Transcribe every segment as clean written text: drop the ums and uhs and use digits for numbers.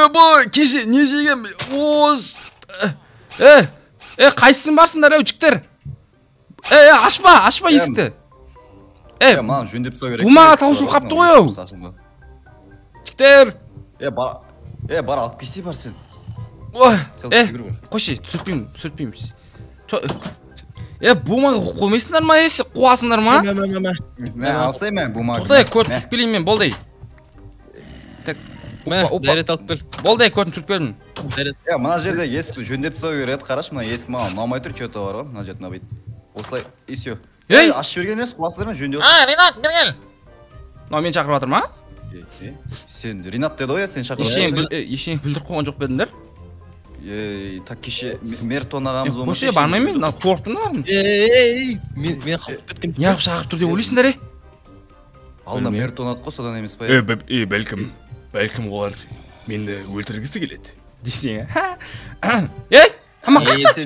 Бұл кеше не жеген? Оз. Қайсысың барсыңдар, ей, жігіттер? Ашпа, ашпа есікті. Маған жөндеп тастау керек. Бумаға таусылып қапты ғой, ау. Жігіттер. Бар, алып келсе бар сен. Қойшы, түсіртпеймін, бумага қоймайсыңдар ма, қуасыңдар ма? Мә, алсай мә, бумага. Тоқтай, көрін түсіріп келейін мен, болды. Так, дәрет алып кел. Болды, көрін түсіріп келдім. Мына жерде есікті жөндеп тастау керек еді, қарашы, мына есік маған ұнамай тұр, че-то бар ғой, мына жерде ұнамайды. Осылай, и все. Ей! Ашып жіберген емес, қуасыңдар ма, жөндеп. Ринат, бері кел. Мынау мені шақырып жатыр ма? Сен Ринат деді ғой, сен шақырып. Ештеңе бүлдіріп қойған жоқ па едіңдер? Так кеше мэр тонағамыз болмаса. Қойшы, бармаймын мен, қорықтым да. Мен қалып кеткен. Неғып шақырып тұр деп ойлайсыңдар, е? Алдында мэр тонады ғой, содан емес па? Бәлкім олар мені өлтіргісі келеді. Десең, ей, тамақ қаяқта?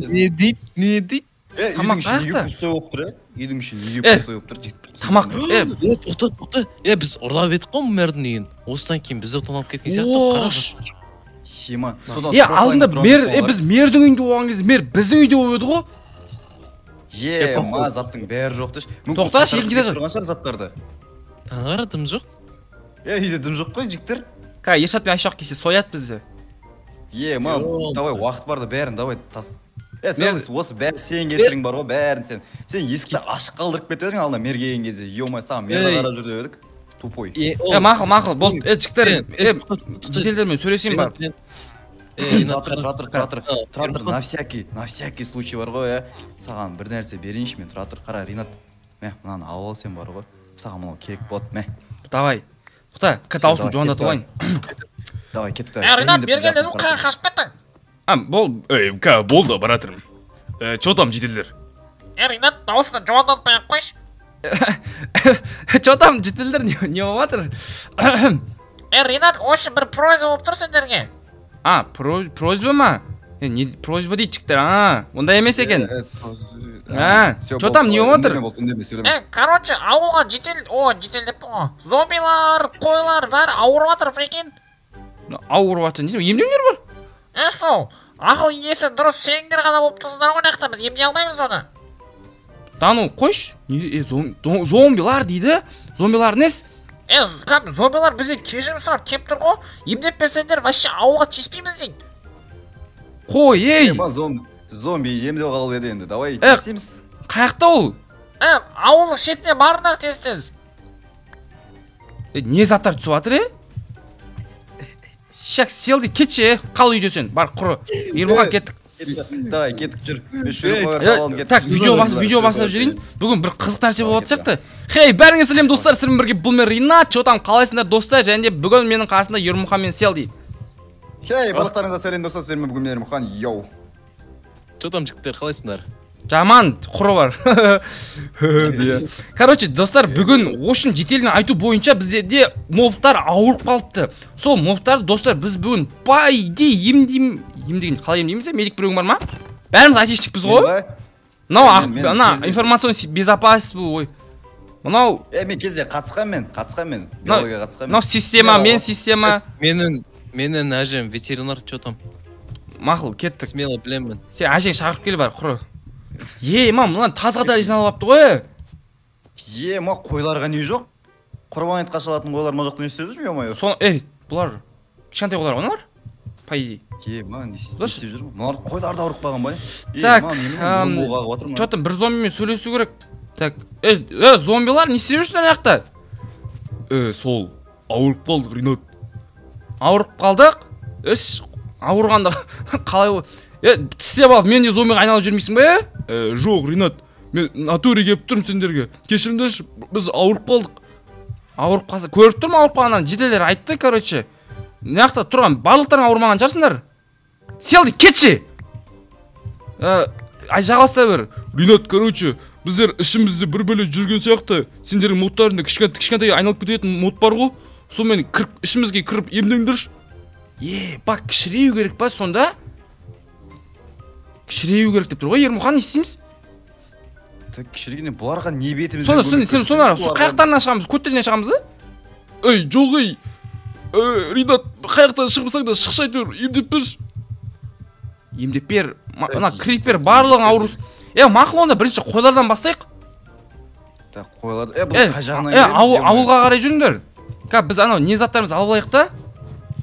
Не дейді, не дейді? Үйдің іші неге пустой болып тұр, Үйдің іші неге пустой болып тұр? Тамақ, тоқта, тоқта. Біз ұрлап едік қой мэрдің үйін. Осыдан кейін бізді тоналып кеткен сияқты. Қарашы. Хима. Алдында мэр, біз мэрдің үйінде болған кезде мэр біздің үйде болып еді ғой. Ма, заттың бәрі жоқ деші. Тоқташы, екінші этажда. Тұрған шығар заттарды. Таңғара дым жоқ. Үйде дым жоқ қой, жігіттер. Ка, Ершат пен Айшуақ келсе сояды бізді. Ма, давай уақыт бар да бәрін, давай тас. Сен осы бәрі сен кесірің бар ғой, бәрін сен. Сен есікті ашық қалдырып кетіп едің алдында мэр келген кезде. Ё-моё, саған мэрді қарап жүр деп едік. Тупой. Мақұл, мақұл, болды. Жігіттер, жительдермен сөйлесейін бар. Тұра тұр, на всякий случай бар ғой, Саған бір нәрсе берейінші мен, тұра тұр, қара, Ринат. Мә, мынаны алып ал сен бар ғой. Саған мынау керек болады, мә. Давай. Тоқта, дауысын жуандатып алайын. Давай, кеттік. Ринат, бері кел дедім, қашып кеттің. Болды, баратырмын. Че там, жительдер? Ринат, дауысты жуандатпай ақ қойшы. Че там, жительдер, не болып жатыр? Ринат, осы бір просьба болып тұр сендерге. Просьба ма? Не просьба дейді жігіттер, ондай емес екен. Че там, не болып жатыр? Короче, ауылға житель деп қой. Зомбилар, қойлар, бәрі ауырып жатыр, прикинь. Ауырып жатыр, не емдеулер бар? Сол, ақыл иесі дұрыс сендер ғана болып тұрсыңдар ғой, нақты біз емдей алмаймыз оны. Да ну, қойшы. Зомбилар дейді. Зомбилар несі? Зомбилар бізден кешірім сұрап келіп тұр ғой. Емдеп берсеңдер, вообще ауылға тиіспейміз дейді. Қой, ей! Зомби емдеу қалып еді енді. Давай, тиісеміз. Қаяқта ол? Ауылдың шетіне барыңдар тез-тез. Не заттар түсіп жатыр, е? Шак, селді, кетші, қал үйде сен, бар, құры. Ермұхан, кеттік. Давай, кеттік, жүр. Так, видео бастап жүрейін. Бүгін бір қызық нәрсе болып сияқты. Хей, бәріңе сәлем, достар, сіздермен бірге бұл мен Ринат. Че там, қалайсыңдар, достар? Және де бүгін менің қасымда Ермұхан мен Селди. Хей, барлықтарыңызға сәлем, достар, сіздермен бүгін мен Ермұхан, йоу. Че там, жігіттер, қалайсыңдар? Жаман, құры бар. Короче, достар, бүгін ошын жителдің айту бойынша бізде мобтар ауырып қалыпты. Сол мобтарды, достар, біз бүгін по идее емдеген, қалай емдейміз, медик біреуің бар ма? Бәріміз айтишникпіз ғой. Мынау, мына информационный безопасность бұл ой. Мынау. Мен кезде қатысқан мен, биологияға қатысқан. Мынау система, мен система. Менің әжем ветеринар, че там? Мақұл, кеттік. Смело білемін. Сен әжең шақырып кел бар, құры. Ма, мынаны таз қатар жиналып алыпты ғой. Ма, қойларға не жоқ? Құрбан айтқа шалатын қойлар ма жоқты не істеп жүр, ё-моё? Бұлар кішкентай қойлар ғой, олар? По идее. Ма, не істеп жүр? Мыналар қойлар да ауырып қалған ба? Так, че там, бір зомбимен сөйлесу керек. Так, зомбилар не істеп жүрсіңдер ана жақта? Сол, ауырып қалдық, Ринат. Ауырып қалдық? Ауырғанда қалай? Тістеп алып, мен де зомбиға айналып жүрмейсің бе? Жоқ, Ринат, мен натуре келіп тұрмын сендерге. Кешіріңдерші, біз ауырып қалдық. Ауырып қалса, көріп тұрмын ауырып қалғаннан, жительдер айтты, короче. Мына жақта тұрған барлықтарың ауырмаған шығарсыңдар. Селди, кетші! Жағаласа бер. Ринат, короче, біздер ішімізде бір бөле жүрген сияқты. Сендердің моттарында кішкентай айналып кететін мод бар ғой. Сонымен кіріп, ішімізге кіріп емдеңдерші. Бак, кішірею керек па сонда? Кішірею керек деп тұр ғой, Ермұхан, не істейміз? Кішірегенде бұларға не бетімізбен Сонда, сен сонда, қаяқтарынан шығамыз, көттерінен шығамыз, Ей, жоқ, ей. Ринат, қай жақтан шығып да шықшы әйтеуір, емдеп берші. Емдеп бер. Мына крипер барлығын ауру. Мақұл, онда бірінші қойлардан бастайық. Так, қойлар. Бұл қай жағынан келеміз? Ауылға қарай жүріңдер. Қазір біз анау не заттарымызды алып алайық та.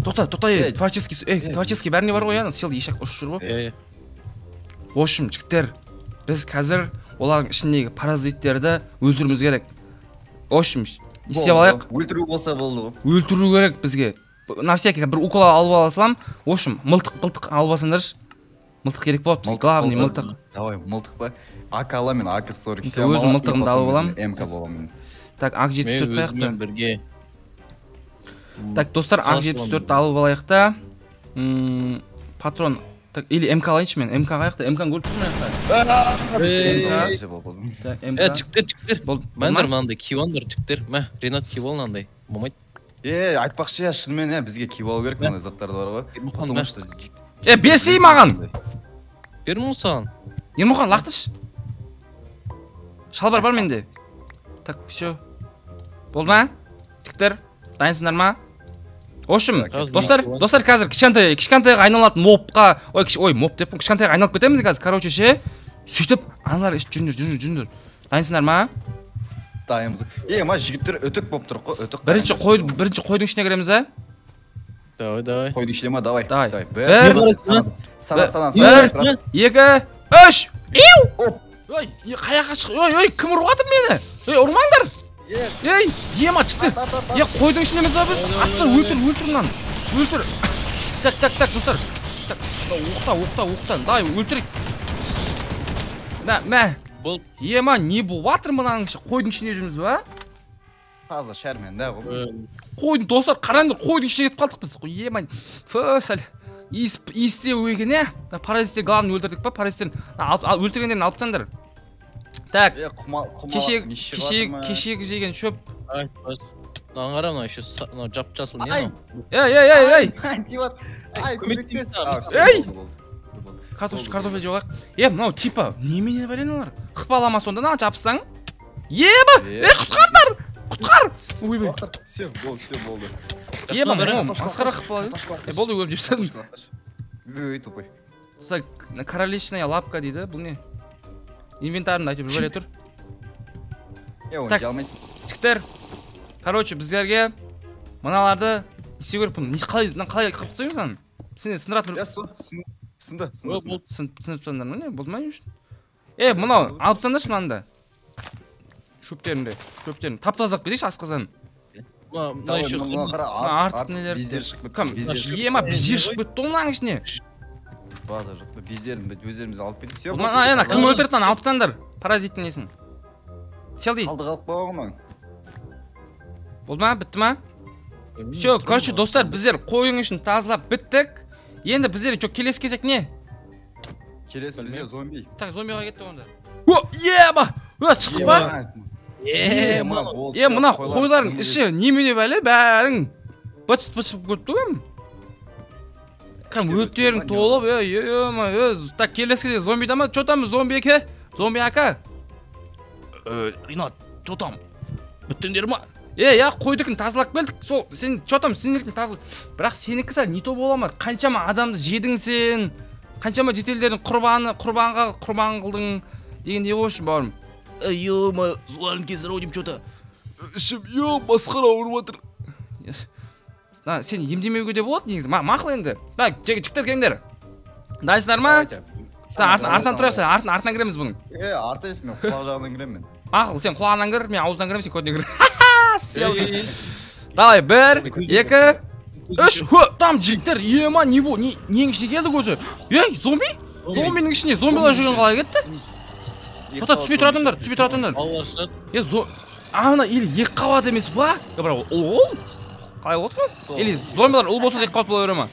Тоқта, тоқта, творческий, творческий бәріне бар ғой, ана сел ешак ұшып жүр ғой. В общем, жігіттер, біз қазір олардың ішіндегі паразиттерді өлтіруіміз керек. В общем, не істеп алайық? Өлтіру болса болды ғой. Өлтіру керек бізге. На всякий бір укол алып ала салам. В общем, мылтық алып алсаңдаршы. Мылтық керек болады бізге, главный мылтық. Давай, мылтық па? АК аламын мен, АК-47. Өзім мылтығымды алып аламын. МК боламын мен. Так, АК-74 өзіммен бірге. Так, достар, АК-74-ті алып алайық та. Патрон. Так, или МК алайыншы мен. МК қаяқта? МК-ны көріп тұрмын мына жақта. МК. Жігіттер, жігіттер. Мынандай мынандай киіп алыңдар, жігіттер. Мә, Ринат киіп ал мынандай. Болмайды. Айтпақшы, шынымен, бізге киіп алу керек мынандай заттарды бар ғой. Потому что берсей маған. Бермін саған. Ермұхан, лақтыршы. Шалбар бар менде. Так, все. Болды ма? Жігіттер, дайынсыңдар ма? В общем, достар, достар, қазір кішкентайға айналатын мобқа, ой, моб деппін, кішкентайға айналып кетеміз қазір, короче ше. Сөйтіп, аналар жүріңдер, жүріңдер, жүріңдер. Дайынсыңдар ма? Дайынбыз. Ма жігіттер үтік болып тұр қой, үтік. Бірінші қойдың ішіне кіреміз, а? Давай, давай. Қойдың ішіне ма? Давай. Давай. Бір, бір, екі, үш. Ой, қаяққа шық? Ой, ой, кім ұрып жатыр мені? Ей, ұрмаңдар. Ей, ема, шықты. Қойдың ішінде емес па біз? Атты, өлтір, өлтір мынаны. Өлтір. Так, так, так, достар. Так, оқта, оқта, оқта. Давай, өлтірейік. Мә, мә. Ема, не болып жатыр мынаның іші? Қойдың ішінде жүрміз ба? Таза шәрмен, да, ғой. Қойдың, достар, қараңдар, қойдың ішіне кетіп қалдық біз. Ема, фу, сәл. Иістеу екен, е? Паразиттер главный өлтірдік па? Паразиттерін өлтіргендерін алып тастаңдар. Так, кешегі жеген шөп. Мынаған қара, мынау еще мынау жап-жасыл не мынау? Ей, ей, ей, ей! Ай, көмектес! Ей! Картофель жеп алайық. Мынау типа немене бәле мыналар? Қықпа ала ма сонда, мынаған жабыссаң? Еба! Ей, құтқарыңдар! Құтқар! Ойбай. Все, болды, все болды. Еба, мынау масқара қықпа. Болды, өліп жеп тастадым. Ой, тупой. Королечная лапка дейді, бұл не? Инвентарымда әйтеуір бір бәле тұр. Так, жігіттер, короче, біздерге мыналарды не істеу керек бұны? Қалай қырып тастаймыз аны? Сен сындыратын бір... Сынды, сынды. Сынып тастаңдар ма, не? Болды ма не үшін? Мынау, алып тастаңдаршы мынаны да. Шөптерін де, шөптерін. Тап-таза қылып кетейікші асқазанын. Артық нелер. Ема, безер шығып кетті ғой мынаның ішіне. Базар жоқ, безерін өздеріміз алып кеттік. Все, ана кім өлтірді аны, алып тастаңдар паразиттің несін. Селди. Қалды қалып қойған ғой. Болды ма, бітті ма? Все, короче, достар, біздер қойың ішін тазалап біттік. Енді біздер жоқ, келесі кезек не? Келесі бізде зомби. Так, зомбиға кеттік онда. О, еба! О, шықтық па? Мына қойлардың іші немене бәле, бәрің быт-шыт болып кетті ғой. Кәм өттерің толып, так, келесі кезек зомбида ма? Чо там, зомби әке? Зомби ака? Ринат, чо там? Біттіңдер ма? Я қойдікін тазалап келдік, сол, сен, чо там, сенікін тазалап. Бірақ сенікі сәл не то бола ма? Қаншама адамды жедің сен, қаншама жительдердің құрбан қылдың дегендей ғой үшін, бауырым. Ё-ма, солардың кесірі ау деймін, чо-то. Ішім, ё, масқара ауырып жатыр. Сен емдемеуге де болады негізі. Мақұл енді. Так, жігіттер келіңдер. Дайынсыңдар ма? Артынан тұрайық, сен артынан кіреміз бұның. Арты емес, мен құлақ жағынан кіремін мен. Мақұл, сен құлағынан кір, мен аузынан кіремін, сен көтінен кір. Давай, 1, 2, 3. Хө, там жігіттер, ема, не бұл, ненің ішіне келдік өзі? Ей, зомби? Зомбінің ішіне зомбилар жүрген қалай кетті? Тоқта, түспей тұратыңдар, түспей тұратыңдар. Ана, или екі қабат емес па? Бірақ ұл ғой. Қалай болады ғой? Или зомбилар ұл болса да екі қабат бола бере ма?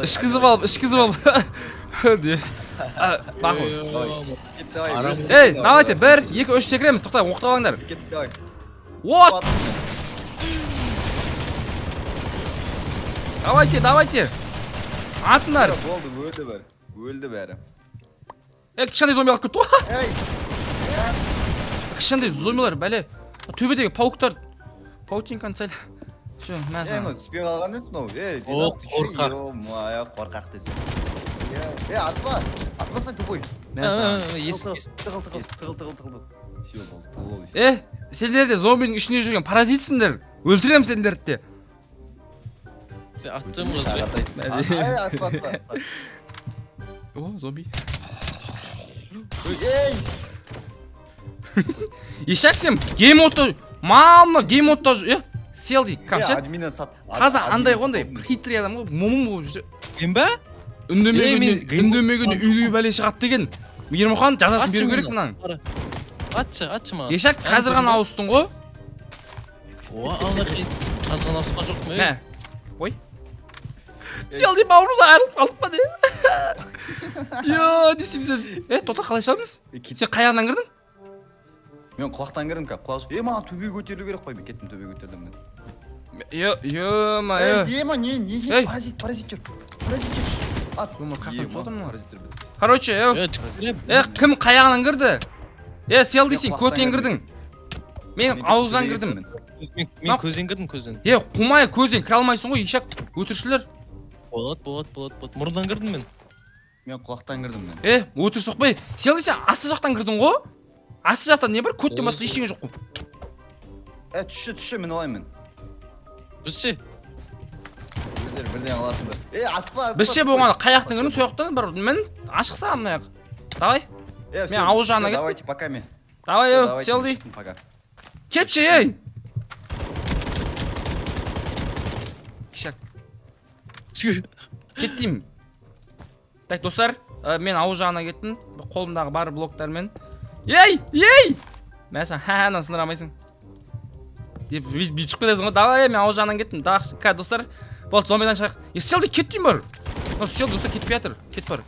Ішкізіп алып, ішкізіп алып. Мақұл. Ей, давайте, 1, 2, 3 секіреміз. Тоқта, оқтап алыңдар. Вот! Давайте, давайте. Атыңдар. Болды, өлді бәрі. Өлді бәрі. Кішкентай зомби алып кетті ғой. Кішкентай зомбилар, бәле. Төбедегі пауктар. Паутинканы сәл. Все, мә Е, саған. мынау түспей қалған несі мынау? Ей, О, қорқақ. Ё-моё, қорқақ десе. Е, атпа. Атпаса тупой. Мә саған. Есік, есік. Тығыл, тығыл, тығыл, тығыл, тығыл. Все, болды, тығыл. Е, сендер де зомбидің ішінде жүрген паразитсіңдер. Өлтірем сендерді де. Сен атсам ғой. Ай, атпа, атпа. О, зомби. Ей! Ешак сен гейм модта, мама гейм модта, е, селди, камша. Админнен сат. Таза андай қондай хитрый адам ғой, момын болып жүрсе. Мен ба? Үндемегенде үйге бәле шығады деген. Ермұхан жазасын беру керек мынаның. Атшы, атшы маған. Ешак қазір ғана ауыстың ғой. О, аллахи. Қазір ғана ауысқан жоқпын. Мә. Ой. Селди бауырымыздан айырылып қалдық па де? Йо, не істейміз енді? Е, тота қалай шығамыз? Сен қай жағынан кірдің? Мен құлақтан кірдім кәп. Құлақ. Е, маған төбеге көтерілу керек қой. Мен кеттім, төбеге көтердім мен. Е, ё-ма, е. Е, ма, не, не, Ей. паразит, паразит жүр. Паразит жүр. Ат. Ё-ма, қаяқтан түсіп жатыр мыналар? Паразиттер бітті. Короче, е, кім қай жағынан кірді? Е, Селди, сен Мен көтен құлақтан кірдің. Мен ауыздан кірдім. Мен көзден кірдім, көзден. Е, қумай көзден кіре алмайсың ғой, ешак өтірікшілер. Болады, болады, болады, болады. Мұрыннан кірдім мен. Мен құлақтан кірдім мен. Е, өтірік соқпай. Селди, сен асты жақтан кірдің ғой? Асты жақтан не бар? Көттен басқа ештеңе жоқ қой. Е, түсші, түсші, мен алайын мен. Біз ше? Өздері бірден аласыңдар. Е, атпа, атпа. Біз ше болғанда қай жақтан кірдім, сол жақтан бар. Мен ашықса мына жақ. Давай. Е, мен ауыз жағына кеттім. Давайте, пока мен. Давай, Всё, е, давайте, Селди. мен шықтым, пока. Кетші, ей. Ешак. Кет деймін. Так, достар, мен ауыз жағына кеттім. Қолымдағы бар блоктармен. Ей, ей! Мә сен ха-ха, сындыра алмайсың. Деп бүйтіп шығып кетесің ғой. Давай, мен ауыз жағынан кеттім. Ка, достар, болды, зомбидан шығайық. Е, Селди, кет деймін бар. Мынау Селди, достар, кетпей жатыр. Кет бар.